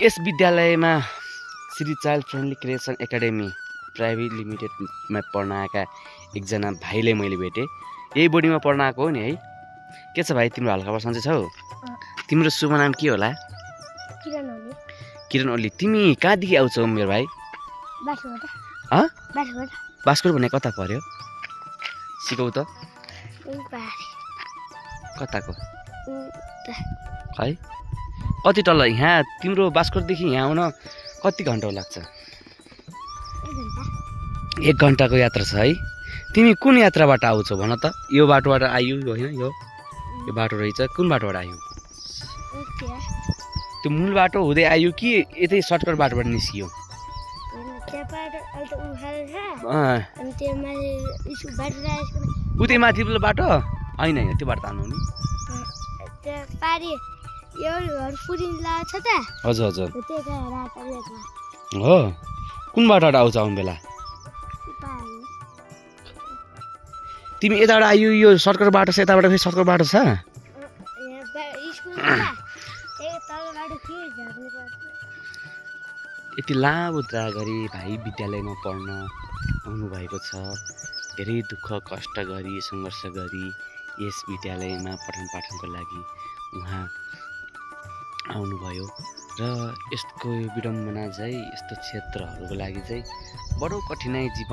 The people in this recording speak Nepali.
यस विद्यालयमा Shri child friendly creation academy private लिमिटेडमा पढ्न आएका एकजना भाइले मैले भेटेँ। यही बोर्डिङमा पढ्न आएको हो नि है? के छ भाइ, तिम्रो हालखबर सन्चै छौ? तिम्रो शुभ नाम के होला? किरण ओली। तिमी कहाँदेखि आउँछौ मेरो भाइ? बास्कोट भने कता पर्यो? सिकाउ त। कताको है? कति तल? यहाँ तिम्रो बास्कोटदेखि यहाँ आउन कति घन्टा लाग्छ? 1 घन्टाको यात्रा छ है? तिमी कुन यात्राबाट आउँछौ भन त? यो बाटोबाट आयौ होइन? यो बाटो रहेछ। कुन बाटोबाट आयौ? त्यो मूल बाटो हुँदै आयो कि यतै सर्टकट बाटोबाट निस्कियो? उतै माथि बाटो होइन होइन, त्यो बाटो तान्नु नि। हजुर हजुर हो। कुन बाटोबाट आउँछ आउनु बेला? तिमी यताबाट आयो, यो सर्टकट बाटो छ, यताबाट फेरि सर्टकट बाटो छ? यति लामो गरी भाइ विद्यालयमा पढ्न आउनुभएको छ। धेरै दुःख कष्ट गरी सङ्घर्ष गरी यस विद्यालयमा पठन पाठनको लागि उहाँ आउनुभयो र यसको विडम्बना चाहिँ यस्तो क्षेत्रहरूको लागि चाहिँ बडो कठिनाइ जीवन